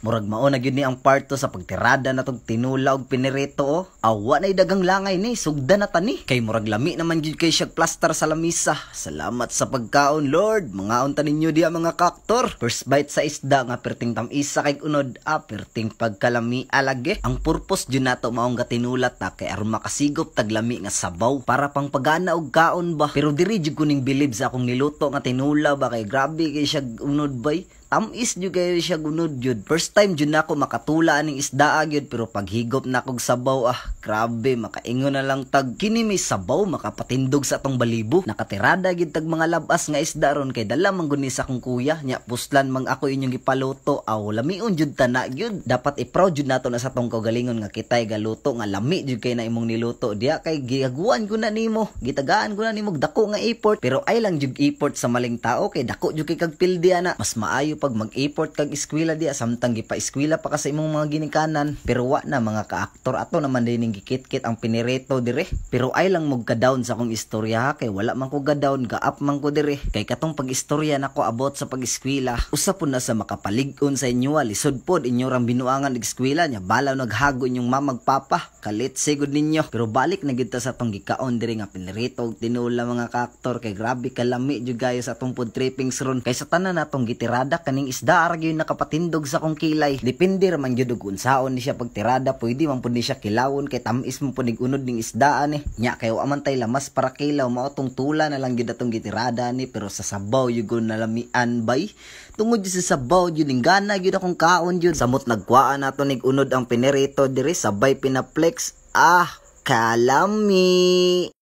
Murag mao na gyud ni ang part 2 sa pagtirada natong tinula og pinirito oh. Awa na dagang langay ni, sugda na tani. Kay murag lami naman gyud kay siya plaster sa lamisa. Salamat sa pagkaon, Lord. Mangaon ta ninyo diha, mga kaaktor. First bite sa isda nga perting tam-isa kay unod, ah, perting pagkalami alage. Ang purpose jud nato maong gatinula ta kay aron makasigop taglami nga sabaw para pang pagana og kaon ba. Pero diri jud ko ning bilib sa akong niluto nga tinula ba kay grabe kay siya unod bay. Tamis jud kayo siya gunod jud. First time jud nako makatula aning isdaa gyud, pero paghigop na kog sabaw, ah, grabe, makaingon na lang tag kini may sabaw makapatindog sa atong balibo. Nakatirada gyud tag mga labas nga isda ron kay dala man gud ni sa akong kuya nya puslan mang ako inyong gipaluto. Aw, lamion jud tana gyud. Dapat i-proud jud nato na sa atong kaugalingon nga kitay galuto nga lami jud kay na imong niluto diya kay giaguan ko na nimo, gitagaan ko na nimo dako nga effort. Pero ay lang jud effort sa maling tao kay dako jud kay kag pildi ana. Mas maayo pag mag-effort kag eskwela diya samtang gipa-eskwela pa ka sa imong mga ginikanan. Pero wa na, mga kaaktor, ato naman din ning gikitkit ang pinirito dire. Pero ay lang mo ka-down sa akong istorya ha, kay wala man ko ga-down, ga-up man ko dire. Kay katong pag-istorya nako about sa pag-eskwela, usa po na sa makapalig-on sa inyo. Lisod pod inyo rang binuangan og eskwela nya balaw naghago inyong mamag papa kalit sigud ninyo. Pero balik na gyud ta sa atong gikaon dire nga pinirito og tinula, mga kaaktor, kay grabe kalami jud gayo sa atong food trippings ron. Kay sa tanan natong gitirada, kaning isda ra gyud nakapatindog sa akong kilay. Depende ra man gyud og unsaon ni siya pagtirada. Pwede man pud ni siya kilawon kay tamis man pud nig unod ning isdaan eh. Nya kay wa man tay lamas para kilaw, mao tong tula na lang gyud atong gitirada ni. Pero sa sabaw gyud nalamian bay. Tungod jud sa sabaw jud ning gana gyud akong kaon jud. Samot nagkuhaan nato nig unod ang pinirito diri sabay pinaplex. Ah, kalami.